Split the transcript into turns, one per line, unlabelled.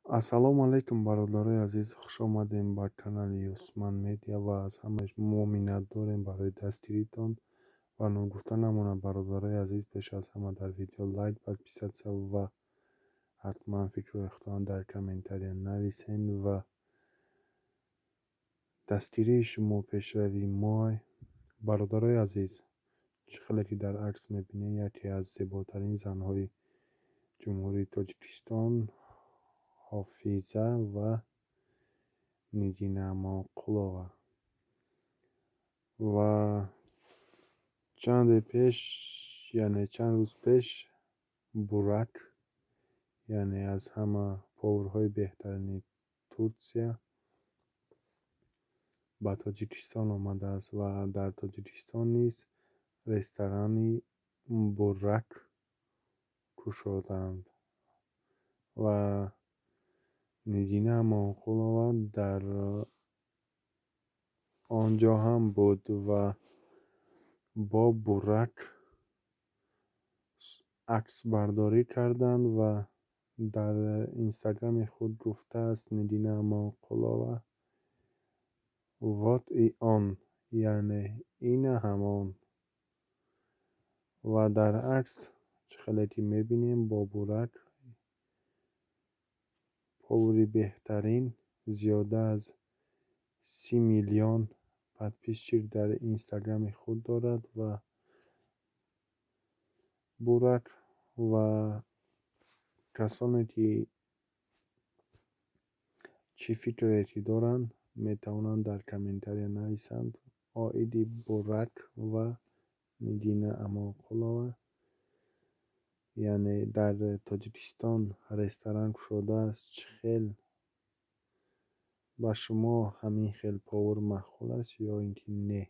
Ассалому алайкум, бародарои азиз, хуш омадем ба канали Усман Медиа ва аз ҳамаи мо миннатдорем барои дастгиритон. Ва ногуфта намонад, бародарои азиз, пеш аз ҳама дар видео лайк, подписаться ва ҳатман фикру худтон дар комментария нависен ва дастгирии шумо пешравии мо. Бародарои азиз, чӣ хеле ки дар акс мебинед, яке аз зеботарин занҳои Ҷумҳурии Тоҷикистон Ҳофиза ва Нигина Амонқулова. Ва чанде пеш, яъне чанд рӯз пеш, Бурак, яъне аз ҳама поварҳои беҳтарини Турсия, ба Тоҷикистон омадааст ва дар Тоҷикистон низ ресторани Бурак кушодаанд ва Нигина Амонқулова дар он ҷо ҳам буд ва бо Бурак аксбардорӣ карданд. Ва дар Инстаграми худ гуфтааст Нигина Амонқулова: «Вот и он», яъне ина ҳамон. Ва дар акс чӣ хеле ки мебинем, бо Бурак, повари беҳтарин, зиёда аз 30 миллион подписчик дар Инстаграми худ дорад. Ва Бурак ва касоне ки чӣ фикре ки доранд, метавонанд дар комментария нависанд оиди Бурак ва Нигина Амонқулова, яъне дар Тоҷикистон ресторан кушодааст. Чӣ хел ба шумо ҳамин хел повар маъқул аст ё ин ки не?